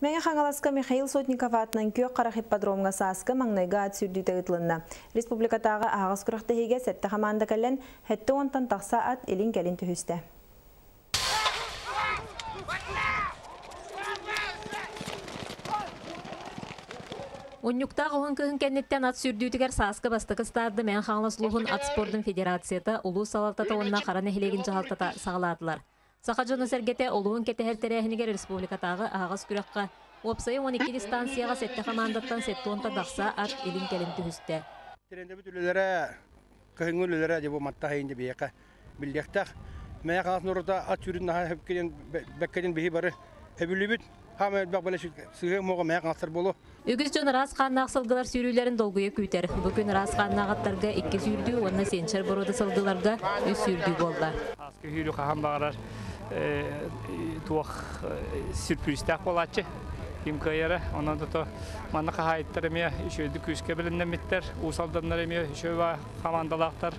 Мэҥэ Хаҥаласка Михаил Сотников аатынан Күөх Харах ипподромҥа сааскы маҥнайгы ат сүүрдүүтэ ыытылынна. Республикатааҕы аһаҕас күрэхтэһиигэ сэттэ хамаанда кэлэн, сэттэ уонтан тахса ат илин-кэлин түһүстэ. Унньуктаах уһун кыһын кэнниттэн ат сүүрдүүтүгэр сааскы бастакы старды Мэҥэ Хаҥалас улууһун ат спордун федерацията, улуус салалтата уонна Хара нэһилиэгин дьаһалтата саҕалаатылар. Саха дьоно-сэргэтэ олуһун кэтэһэр тэрээһинигэр республикатааҕы аһаҕас күрэххэ уопсайа 12 дистанцияҕа сэттэ хамаандаттан 70 тахса ат илин-кэлин түһүстэ. Тренербит үлэлэрэ, кыһыҥҥы үлэлэрэ дьэ бу маттаһа инде биһиэхэ биллиэхтээх. Мэйэ Хаҥалас норуота ат сүүрүн наһаа хөпкүнэн бэккэтин биһи бары сөбүлүүбүт. Хаама элбэх бэлэ сыһыа муоҕа Мэйэ Хаҥаластар буолуо. Үгүс дьон ыраас хааннаах сылгылар сүүрүүлэрин долгуйа күүтэр. Бу күн ыраас хааннаах аттарга икки сүүрдүү уонна сиэнчэр боруода сылгыларга үс сүүрдүү буолла. Ааскы сүүрүү хаһан баҕарар туох сюрпризтээх буолааччы. Ким кыайара, онон то манна хаһаайыттар эмиэ үчүгэйдик күүскэ бэлэмнэммиттэр, Уус Алданнар эмиэ үчүгэй хамаандалаахтар,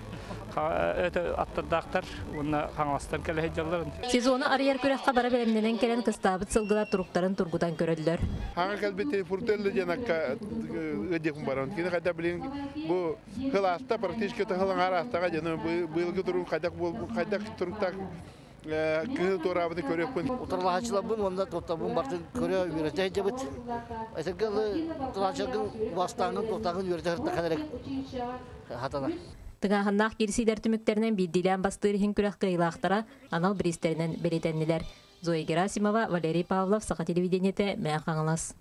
аттардаахтар уонна Хаҥаластан кэлэ сылдьаллар. Сезону арыйар күрэххэ бары бэлэмнэнэн кэлэн кыстаабыт сылгылар туруктарын тургутан көрөллөр. Хаҥа кэлбит Фуртелло диэн акка ыдьыхын баран. Кини хайда билин бу хылааста практически тахылан араастаға дьону быйылгы турун хайдах хайдах туруктаах кыһыл туораабыты көрүөхпүн. Утарылаһааччыларбын уонна туттарбын бартын көрө үөрэтэ сылдьабыт. Этэргэ тулааччыларгын убастааҥҥын туохтааҥҥын үөрэтэ сырыттаххына эрэ хатана. Тыҥааһыннаах киирсиилэр түмүктэринэн биирдиилээн бастыыр иһин күрэх кыайыылаахтара анал бириистэринэн бэлиэтэннилэр. Зоя Герасимова, Валерий Павлов, Саха телевидениетэ, Мэҥэ Хаҥалас.